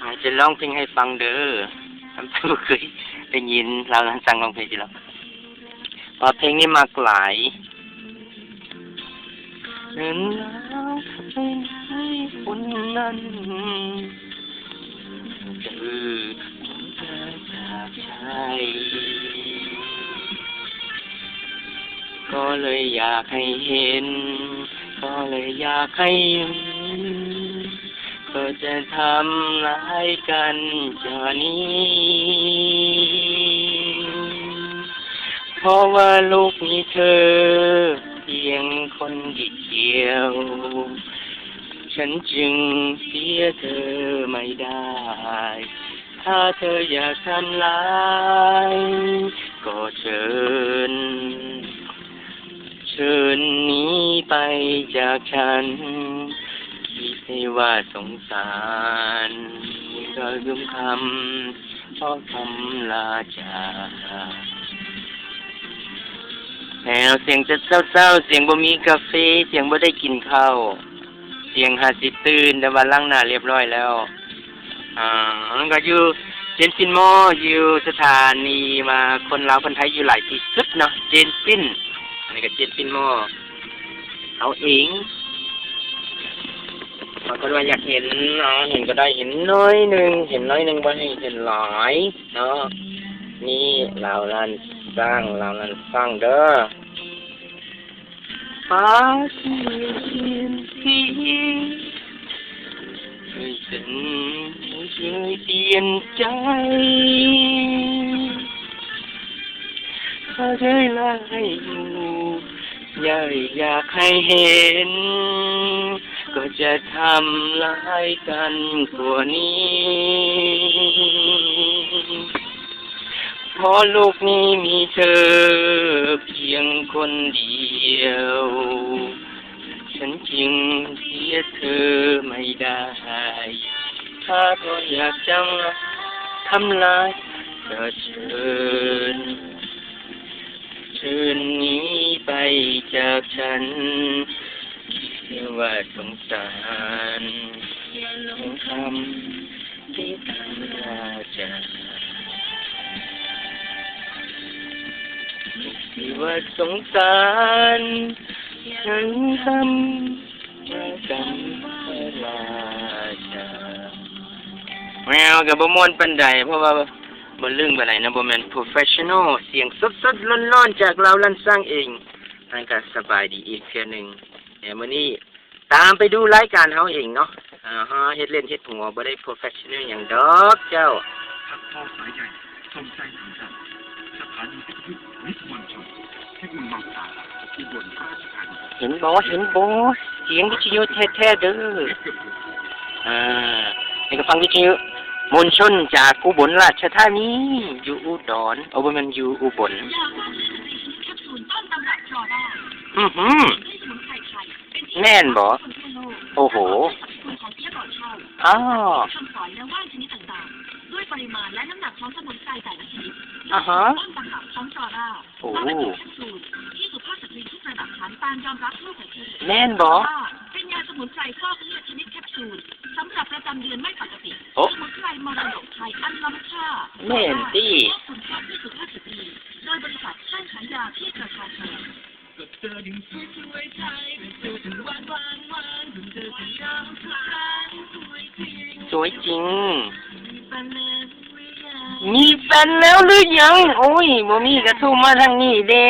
ອາດຈະຮ້ອງເພງໃຫ້ຟັງເດີ ທ່ານຜູ້ເຄີຍໄດ້ຍິນລາວລັນຊັງຮ້ອງເພງຊິລະ ເພາະເພງນີ້ມັກຫຼາຍ. ເຫັນແລ້ວເປັນໃຫ້ຄົນນັ້ນ ຄືຄົນເຄີຍຈາກໃຈ ກໍເລີຍຢາກໃຫ້ເຫັນ ກໍເລີຍຢາກໃຫ້ ກໍຈະທຳລາຍກັນຈາກນີ້ ເພາະວ່າໂລກມີເທີພຽງຄົນດຽວ ສັນຈຶ່ງເສຍເທີໄມ່ໄດ້ ຖ້າເທີຢາກທຳລາຍ ກໍເຊີນ ເຊີນໜີໄປຈາກສັນ ຄິດໃຫ້ວ່າສົງສານ ກໍລຶມຄຳ ຂໍຄຳລາຈາກ. ແລ້ວສຽງຈະເສົ້າໆ ສຽງບໍ່ມີກາເຟ ສຽງບໍ່ໄດ້ກິນເຂົ້າ ສຽງຫາຊິຕື່ນ ແຕ່ວ່າລ້າງໜ້າລຽບຮ້ອຍແລ້ວ. ອາ ມັນກໍຢູ່ເຈມສ໌ ມອລ ຢູ່ສະຖານີວ່າຄົນລາວຄົນໄທຢູ່ຫຼາຍທີ່ສຸດເນາະ ເຈມສ໌ ອັນນີ້ກໍເຈມສ໌ ມອລ ເຮົາເອງ. ບາງຄົນວ່າຢາກເຫັນເນາະ ເຫັນກໍໄດ້ ເຫັນໜ້ອຍໜຶ່ງ ເຫັນໜ້ອຍໜຶ່ງ ບໍ່ໃຫ້ເຫັນຫຼາຍເນາະ. ນີ້ລາວລ້ານຊ້າງ ລາວລ້ານຊ້າງເດີ. ພາທີ່ເປັນທີ່ ໃຫ້ເປັນ ໃຫ້ເຄີຍປ່ຽນໃຈ ຖ້າເຄີຍລາໃຫ້ຢູ່ ຢາກ ຢາກໃຫ້ເຫັນ ກໍຈະທຳລາຍກັນກວ່ານີ້. ເພາະໂລກນີ້ມີເທີພຽງຄົນດຽວ ສັນຈຶ່ງເສຍເທີໄມ່ໄດ້ ຖ້າເທີຢາກຈະທຳລາຍ ກໍເຊີນ ເຊີນໜີໄປຈາກສັນ ຄິດວ່າສົງສານ ຢ່າລົງຄຳ ທີ່ທຳລາຈາ ທີ່ວ່າສົງສານ ເຖິງຄຳ ເຖິງຄຳລາຈາ. ແມ່ນ ກໍບໍ່ມ່ວນປານໃດ ເພາະວ່າບໍ່ລຶ້ງປານໃດນະ ບໍ່ແມ່ນໂປຣເຟສຊັນນໍ ສຽງສົດໆ ຮ້ອນໆ ຈາກລາວລ້ານຊ້າງເອງ. ນັ້ນກໍສະບາຍດີອີກເທື່ອໜຶ່ງ ແຕ່ມື້ນີ້ ຕາມໄປດູລາຍການເຮົາເອງເນາະ. ເຮົາເຮັດຫຼິ້ນເຮັດຫົວ ບໍ່ໄດ້ໂປຣເຟສຊັນນໍຫຍັງດອກເຈົ້າ. ເຫັນບໍ່ ເຫັນບໍ່ ສຽງວິທະຍຸແທ້ໆເດີ. ເອີ ນີ້ກໍຟັງວິທະຍຸມວນຊົນຈາກອຸບົນລາຊະທານີ ຢູ່ອຸດອນ ໂອ ບໍ່ແມ່ນ ຢູ່ອຸບົນ. ອືຫື ແມ່ນບໍ່? ໂອ້ໂຫ ອ້າ ອາຮະ ໂອ້ ແມ່ນບໍ່? ໂອ້ ແມ່ນຕິ? ສວຍຈິງ ມີແຟນແລ້ວຫຼືຍັງ? ໂອ້ຍ ບໍ່ມີກໍໂທມາທາງນີ້ແດ່.